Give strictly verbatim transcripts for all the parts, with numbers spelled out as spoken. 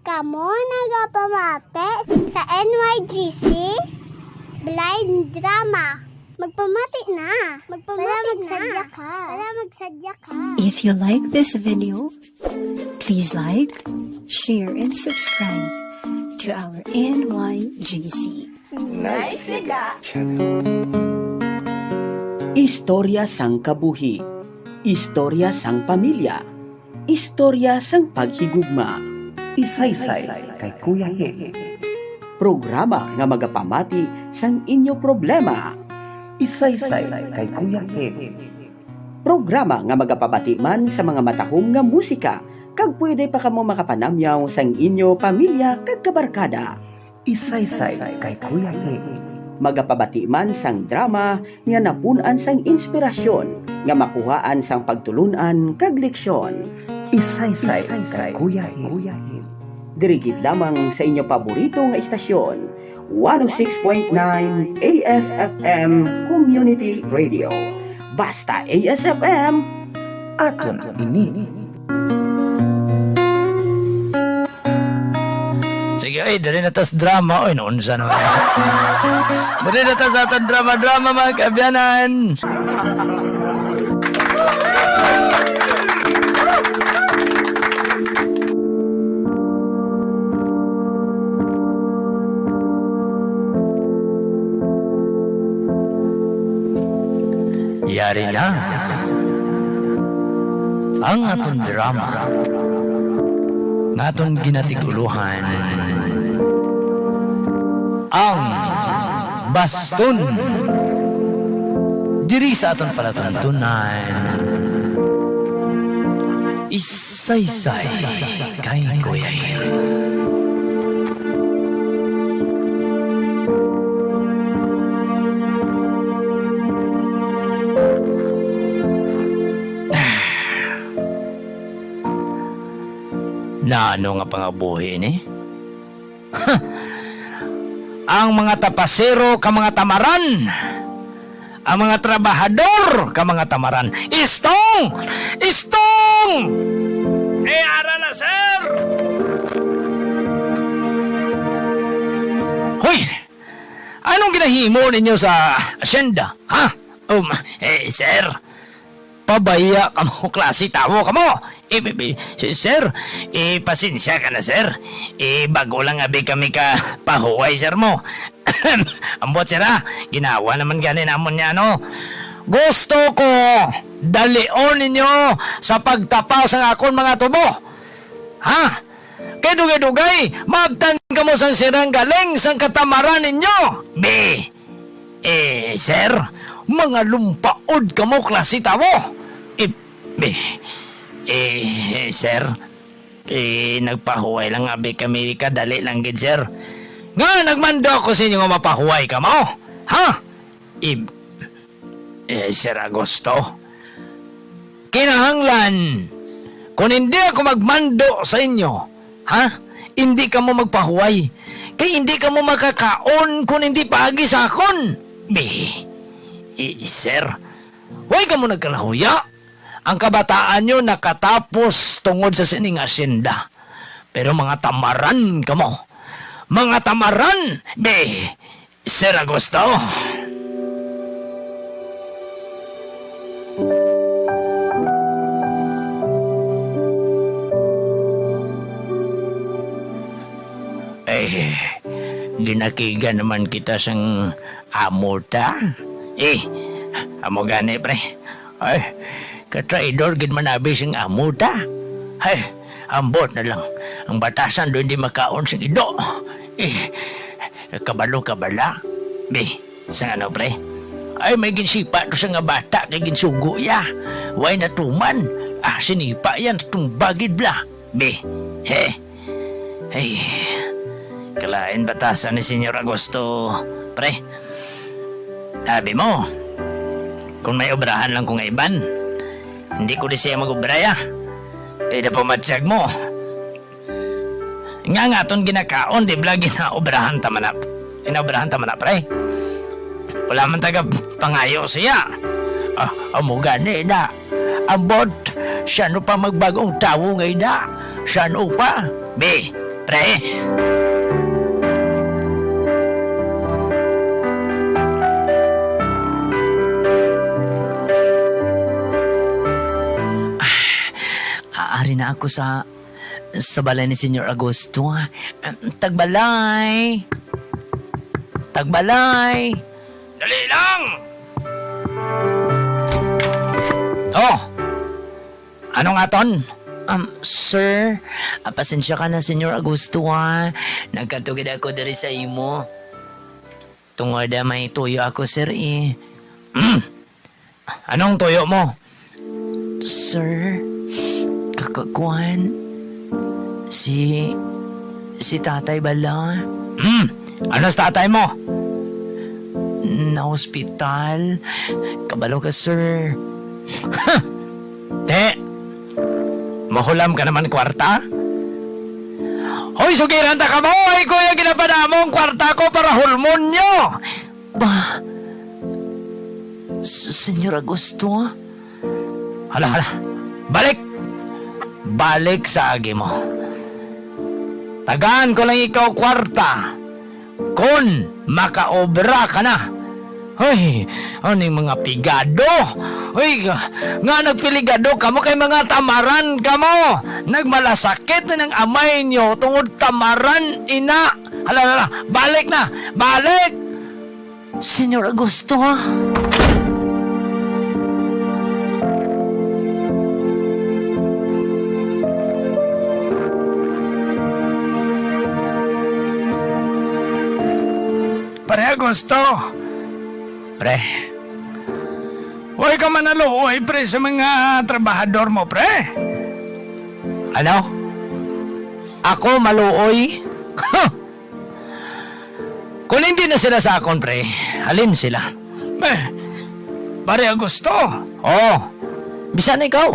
Kamo nagapamati sa N Y G C Blind Drama. Magpamati na. Magpamati Para na. Magsadya ka. Para magsadya ka. If you like this video, please like, share, and subscribe to our N Y G C. Nice Liga. Istorya sang kabuhi. Istorya sang pamilya. Istorya sang paghigugma. Isaysay kay Kuya Hip. Programa nga magapamati sang inyo problema. Isaysay kay Kuya Hip. Programa nga magapamati man sa mga matahom nga musika, kag pwede pa kamo makapanamyaw sang inyo pamilya kag kabarkada. Isaysay kay Kuya Hip. Magapabati man sang drama nga napun-an sang inspirasyon nga makuhaan sang pagtulon-an kag leksyon. Isaysay kay Kuya Hip. Diri gid lamang sa inyo paborito nga istasyon, one oh six point nine A S F M Community Radio. Basta A S F M, aton ini. Sige, ay, dali na tas drama. Oy, naunsa naman. Dali na tas atong drama-drama, mga kaabyanan. Yari na ang aton drama nga aton ginatiguluhan, Ang Baston. Diri sa aton palatuntunan, Isaysay kay Kuya Hil. Naano nga pangabuhi ini? Ang mga tapasero ka mga tamaran, ang mga trabahador ka mga tamaran. Istong! Istong! Eh, ara na, sir! Hoy! Anong ginahimo ninyo sa asyenda, ha? Um, eh, sir, pabaya kamo, klase tawo kamo. Eh, eh, eh, si-, sir, eh, pasensya ka na, sir. Eh, bago lang abi kami ka pahuway, sir, mo. Ambot, sir, ha? Ginawa naman gani namon niya, no? Gusto ko dalion ninyo sa pagtapa sang akon mga tubo. Ha? Kay dugay-dugay, maabtan kamo sang sirang galing sang katamaran ninyo. Be, eh, sir, mga lumpaod kamo klase tawo. Eh, be, eh, sir, eh, nagpahuway lang abi kami kadali lang gid, sir. Nga, nagmando ako sa inyo nga mapahuway kamo. Ha? Eh, eh, Sir Agosto, kinahanglan, kung hindi ako magmando sa inyo, ha? Hindi kamo magpahuway. Kay hindi kamo makakaon kung hindi paagi sa akon. Bi, i-, sir, way kamo nagkalahuya. Ang kabataan nyo nakatapos tungod sa sining asyenda. Pero mga tamaran kamo. Mga tamaran, be, Sir Agosto. Eh, ginakiga naman kita sang amo ta. Eh, amo gani, pre. Ay, katraidor gid man abi sing amo ta. Ay, ambot na lang. Ang batasan do hindi makaon sing ido. Eh, kabalo ka bala? Be, sang ano, pre? Ay, may ginsipa to sa nga bata kay ginsugo ya. Way natuman. Ah, sinipa yan, tumba gid bala. Be, he. Ay, kalain batasan ni Senyor Agosto, pre. Abi mo, kung may obrahan lang ko nga iban, hindi ko di siya mag-obra, ya. Kay napamatyag mo. Nga nga aton ginakaon, di bala ginaobrahan ta man na, ginaobrahan ta man na, pre. Wala man taga pangayo siya. Ah, amo gani na. Ambot, siya no pa magbagong tawo nga ina. Siya no pa. Be, Pre! Ah, aari na ako sa, sa balay ni Senyor Augusto. Tagbalay! Tagbalay! Dali lang! Oh! Ano nga ton? Um, sir, ah, pasensya ka na, Senyor Augusto, ha. Nagkadto gid ako diri sa imo. Tungod, ah, may tuyo ako, sir, eh. Mm. Anong tuyo mo? Sir, kakakuan, si, si tatay bala. Hmm, ano sa tatay mo? Na-hospital. Kabalo ka, sir. Te, mahulam ka naman kwarta? Hoy, sugiran ta ka mo! Ay, kuya, ginapadamo ang kwarta ko para hulmon nyo! Ba, S-, Senyor Augusto? Hala, hala. Balik! Balik sa agi mo. Tagaan ko lang ikaw kwarta kon makaobra ka na. Hoy, aning mga pigado. Hoy, nga, nga nagpiligado kamo kay mga tamaran kamo. Nagmalasakit na ng amay nyo tungod tamaran ina. Hala, hala, hala. Balik na. Balik! Senyor Augusto, ha? Pare Augusto. Pre. Huwag ka manaluoy, pre, sa mga trabahador mo, pre. Ano? Ako maluoy? Huh! Kung hindi na sila sa akon, pre, halin sila? Eh, Pare Augusto. Oo. Bisan ikaw.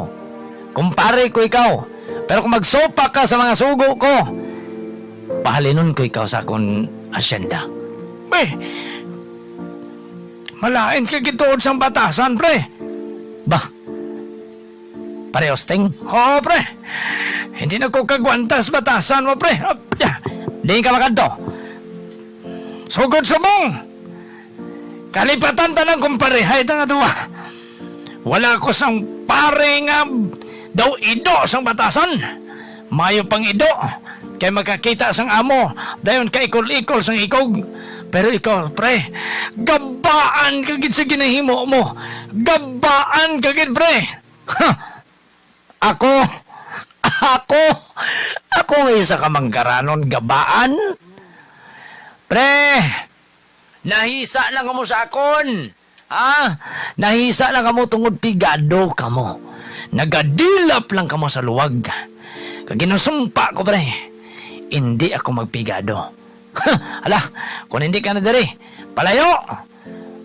Kumpare ko ikaw. Pero kung magsupak ka sa mga sugo ko, pahalinon ko ikaw sa akon asyenda. Eh, malain ka gituod sang batasan, pre. Bah, Pare Osting? Oo, pre. Hindi na ko kagwantas batasan mo, pre. Ah, ya. Di ka makadto. Sugod subong. Kalipatan ta ng kumparehay ta nga duwa. Wala ko sang pare nga daw ido sang batasan. Mayo pang ido. Kay makakita sang amo, dayon kaikol-ikol sang ikog. Pero ikaw, pre, gabaan ka gid sa ginahimo mo. Gabaan ka gid, pre. Ha! Ako? Ako? Ako ang isa ka manggaranon gabaan? Pre, nahisa lang kamo sa akon. Ha? Nahisa lang kamo tungod pigado kamo. Nagadilap lang kamo sa luwag. Kag ginasumpa ko, pre, hindi ako magpigado. Hala, kung hindi ka na diri, palayo!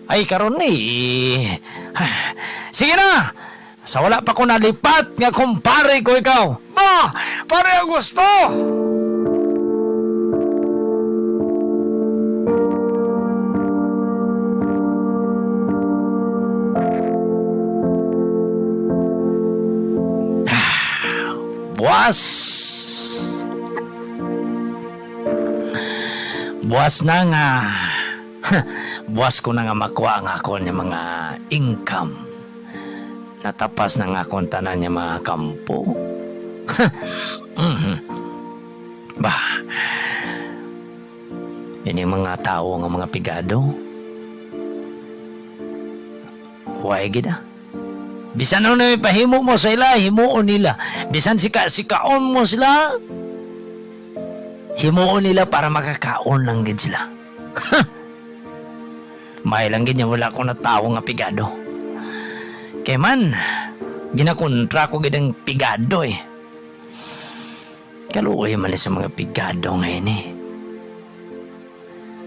Ay, karon ni. Sige na! Sa wala pa ko nalipat nga kumpare ko ikaw. Ba, Pare Augusto! Buwas! Buwas na nga, buwas ko na nga makuha ang akon nga mga income. Natapas na nga akon tanan nga mga kampo. Mhm. Bah, ini mga tawo nga mga pigado. Way gid, ah. Bisan ano ipahimo mo sa ila, himuon nila. Bisan sika-sikaon mo sila, himuon nila para makakaon lang gid sila. May lang gid nga wala ko natawo nga pigado. Kay man, ginakontra ko gid ang pigado, eh. Kaluoy man sa mga pigado nga ini.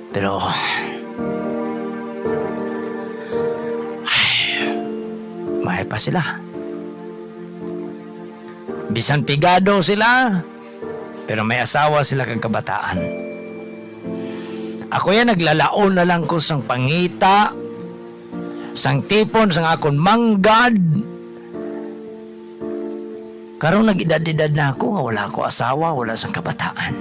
Pero, ay, may pa sila. Bisan pigado sila, pero may asawa sila kag kabataan. Ako yan, naglalaon na lang ko sang pangita, sang tipon, sang akon manggad. Karon nag-edad-edad na ako, nga wala ko asawa, wala sang kabataan.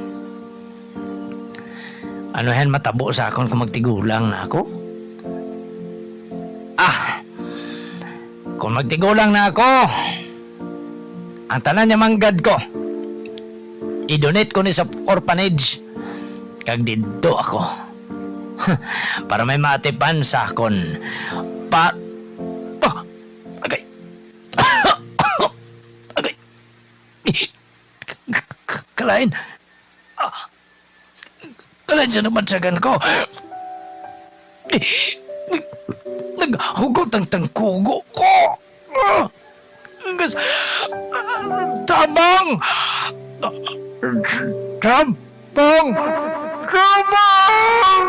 Ano yan matabo sa akon kung magtigulang na ako? Ah! Kung magtigulang na ako, ang tanan niya manggad ko, i-donate ko ni sa orphanage, kag didto ako. Para may maatipan sa akon. Pa-, ah! Agay. Agay. K-, k-, k-, kalain. Ah, kalain sa nabansagan ko. Naghugot ang tangkugo ko. Ah, gas-, ah, tabang. Tab-, Pang! Tabang!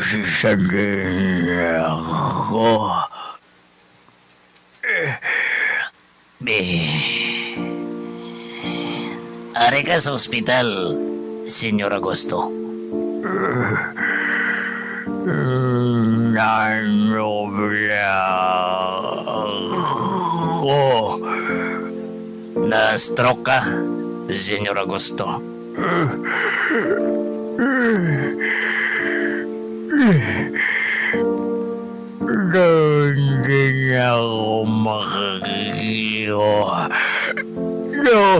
Isa din ako. Eh, ari ka sa ospital, Senyor Augusto. Nanobla ko. Na-stroke ka, Senyor Augusto. Daw hindi na ako makagiyo. Daw,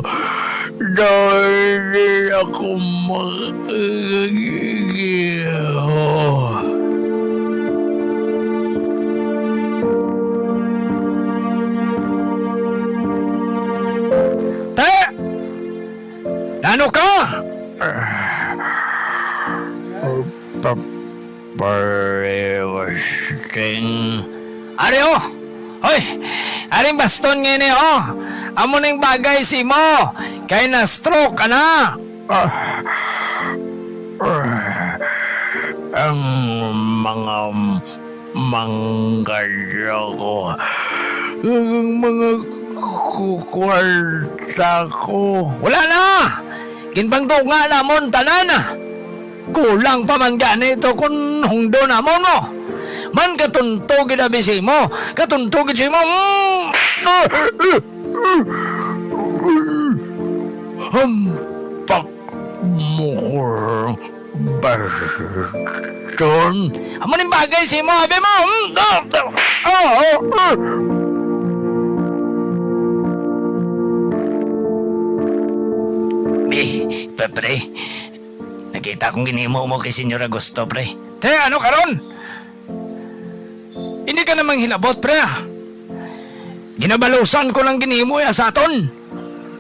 daw hindi na ako makagiyo. Te! Nano ka? Pa-, Pare Austin. Ari, oh! Hoy! Aring baston nga ini, oh! Amo ning bagay sa imo, kay na-stroke ka na! Ah, ah, ang mga manggada ko, ang mga ku-, kwarta ko. Wala na! Ginbangdunga namon tanan, ah! Kulang pa man gani ito kun hungdo namon mo. Man katunto gid abi sa imo, katunto gid sa imo. Mm. Hampak mo ko, baston. Amo ning bagay sa imo, abi mo. Mm. Ah, ah, ah, ah. Eh, pa-, pre, nakita kong ginhimo mo kay Senyor Augusto, pre. Te, ano karon? Hindi ka na manghilabot, pre, ah. Ginabalusan ko lang ginhimo ya sa aton.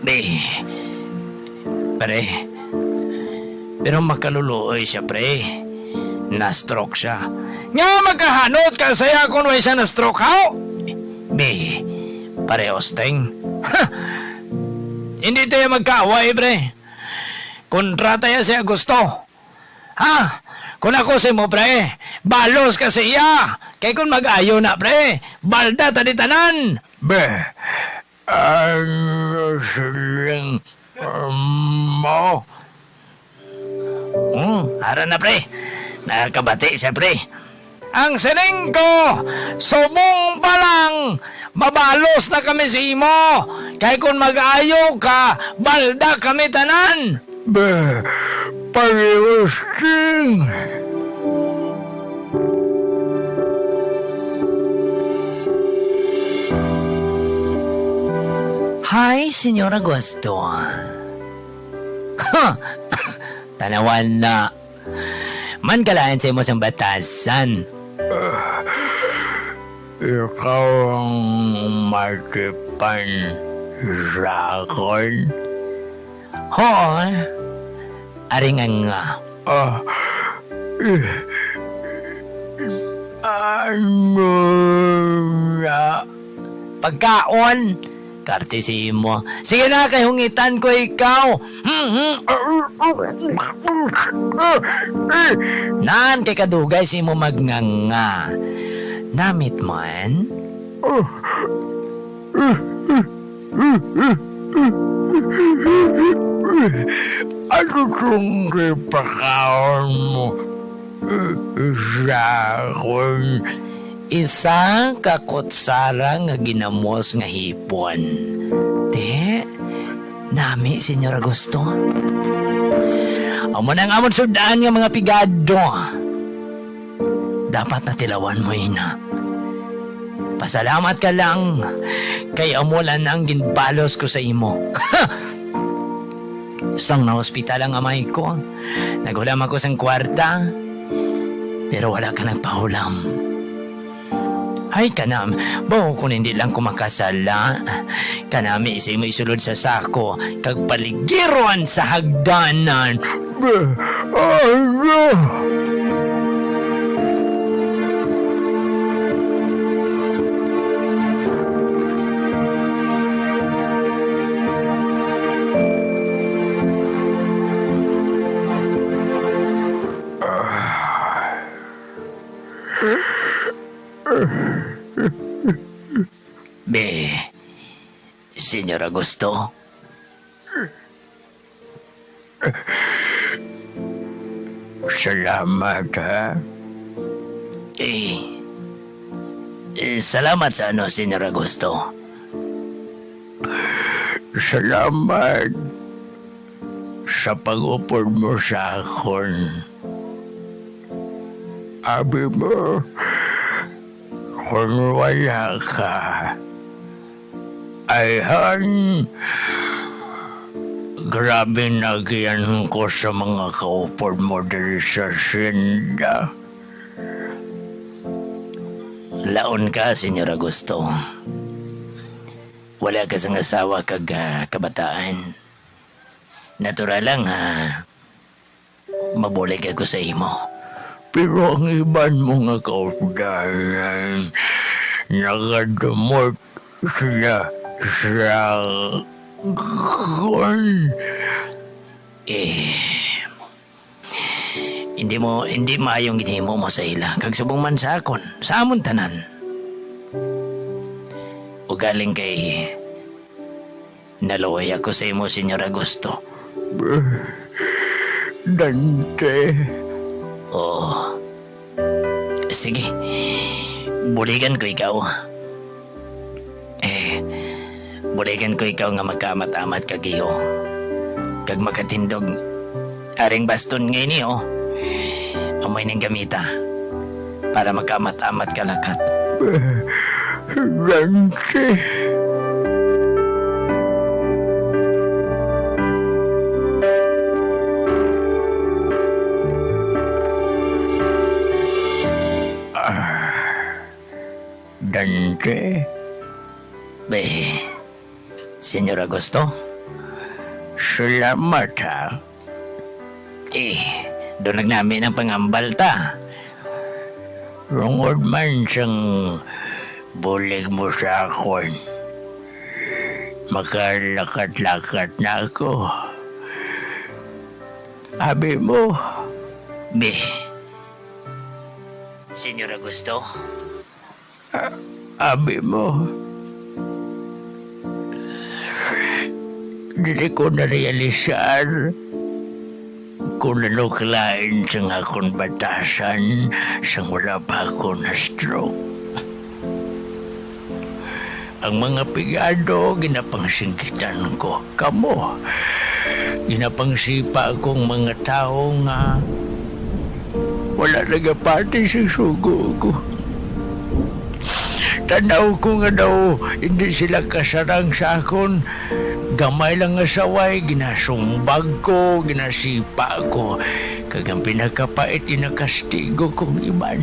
Be, pre, pero makaluluoy siya, pre. Na-stroke siya. Nga magkahanot ka sa iya kung way siya na-stroke, haw? Be, pare Austin. Ha! Hindi tayo magkaaway, pre. Kontra tayo si Augusto. Ha? Kung ako si mo, pre, balos ka sa iya. Kay kung mag-ayo na, pre, balda ta di tanan. Be, ano siling mo? Hmm, ara na, pre. Nakabati siya, pre. Ang siling ko, subong pa lang, mabalos na kami sa imo. Kay kung mag-ayo ka, balda kami tanan. Be, pare Austin. Hi, Senyor Augusto. Ha! Tanawan na. Man kalain sa imo sang batasan. Ikaw ang matipan sa akon? Huon, ari nga nga. Ah, eh, ano na? Pagkaon, karte sa imo. Sige na, kay hungitan ko ikaw. Nan, kay kadugay sa imo magnganga. Namit man? Ano tong gipakaon mo? Sa akon, isa ka kutsara nga ginamos nga hipon. Te, nami, Señor Augusto. Amo na ang amon sud-an nga mga pigado. Dapat natilawan mo ina. Pasalamat ka lang kay amo lang ang ginbalos ko sa imo. Sang naospital ang amay ko, naghulam ako sang kwarta, pero wala ka nagpahulam. Ay, kanam, bawo kon hindi lang ko makasala. Kanami sa imo isulod sa sako, kag paligiron sa hagdanan. Ay, ah. Be, Señor Augusto? Salamat, ha? Eh, eh, salamat sa ano, Señor Augusto? Salamat sa pag-upod mo sa akon. Abi mo, kon wala ka, ayhan, grabe na giyan ko sa mga kaupod mo diri sa hacienda. Laon ka, Señor Augusto. Wala ka sang asawa kag, ah, kabataan. Natural lang, ha. Mabulig ako sa imo. Pero ang iban mo nga kaupdanan, nagadumot sila sa akon. Eh, hindi mo, hindi maayong ginhimo mo sa ila, kag subong man sa akon, sa amon tanan. Ugaling kay Naluoy ako sa imo, Señor Augusto. Dante. Oo. Sige, buligan ko ikaw. Eh, buligan ko ikaw nga magkaamat-amat kag iyo, kag makatindog. Aring baston nga ini, oh. Amoy ning gamita para magkaamat-amat ka lakat. Dante. Ah, Dante. Be, Señor Augusto, salamat, ha. Eh, dunag nami ang pangambal ta. Tungod man sang bulig mo sa akon, makalakat-lakat na ako. Abi mo? Be, Señor Augusto? A-, abi mo, dili ko narealisar kung ano kalain sang akon batasan sang wala pa ako na-stroke. Ang mga pigado ginapangsinggitan ko. Kamo, ginapangsipa ko ang mga tawo nga wala nagapati sa sugo ko. Tanaw ko nga daw hindi sila kasarang sa akon. Gamay lang nga saway, ginasumbag ko, ginasipa ko. Kag ang pinakapait, ginakastigo kong iban.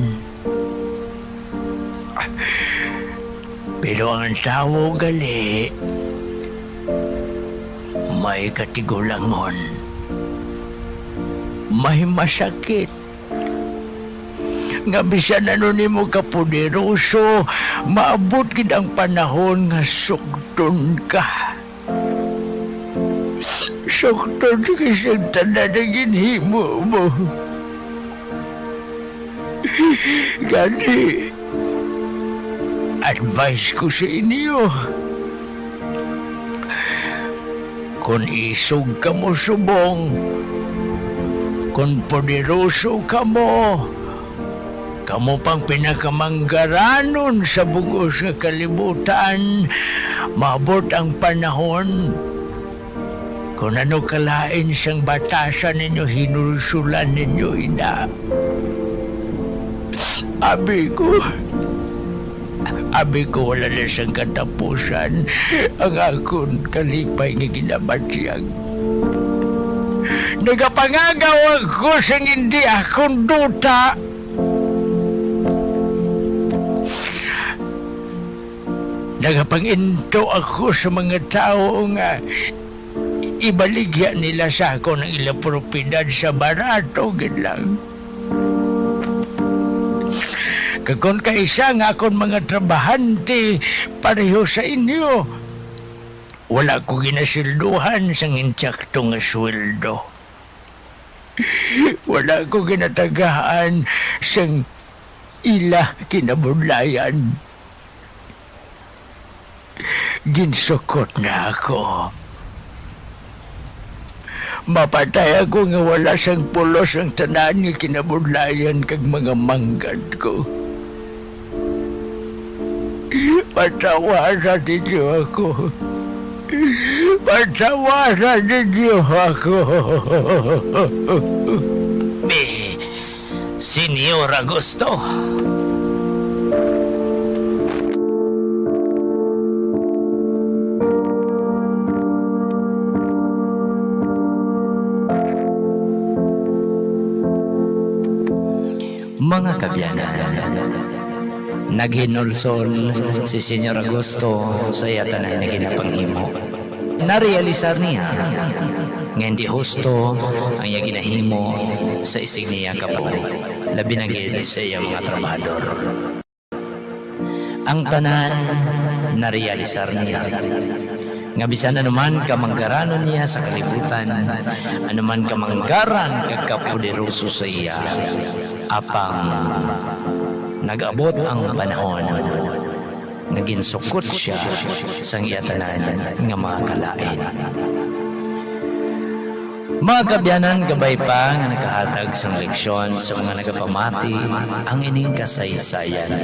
Pero ang tawo gali may katigulangon, may masakit, nga bisan ano nimo kapoderoso, maabot gid ang panahon nga sukton ka. Sukton ka sa tanan nga ginhimo mo. Gani, advice ko sa inyo, kon isog kamo subong, Kon poderoso kamo, kamo pang pinakamanggaranon sa bug-os nga kalibutan, maabot ang panahon kon ano kalain sang batasan ninyo, hinulsulan ninyo ina. Abi ko, abi ko, wala na sang katapusan ang akon kalipay nga ginabatyag. Nagapangagaw ako sang hindi akon duta. Nagapang-into ako sa mga tawo nga ibaligya nila sa akon ang ilang propiedad sa barato gid lang. Kag kon kaisa nga akon mga trabahante pareho sa inyo, wala ko ginasilduhan sang insakto nga sweldo. Wala ko ginatagaan sang ila kinabudlayan. Ginsukot na ako. Mapatay ako nga wala sang pulos ang tanan nga kinabudlayan kag mga manggad ko. Patawaran ninyo ako. Patawaran ninyo ako. Be, Señor Augusto. Mga kabyanan, naghinulsol si Señor Augusto sa iya tanan nga ginapanghimo. Narealisar niya nga hindi husto ang iya ginahimo sa isig niya ka pari, labi na gid sa iya mga trabahador. Ang tanan narealisar niya nga bisan anuman ka manggaranon niya sa kalibutan, anuman ka manggaran kag kapoderoso sa iya, apang nag-abot ang panahon nga ginsukot sia sang iya tanan nga mga kalain. Mga kabyanan, gabay pa nga nagahatag sang leksyon sa mga nagapamati ang ining kasaysayan,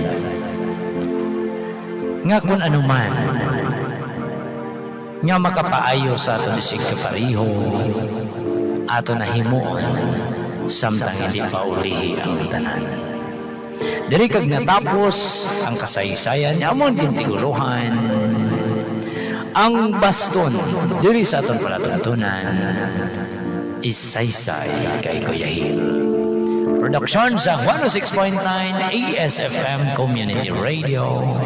nga kon ano man nga makapaayo sa aton isig kapareho, aton na himuon, samtang hindi pa ulihi ang tanan. Diri kag natapos ang kasaysayan nga amon gintigulohan, ang baston diri sa aton palatuntunan, Isaysay kay Kuya Hil. Produksyon sa one oh six point nine A S F M Community Radio.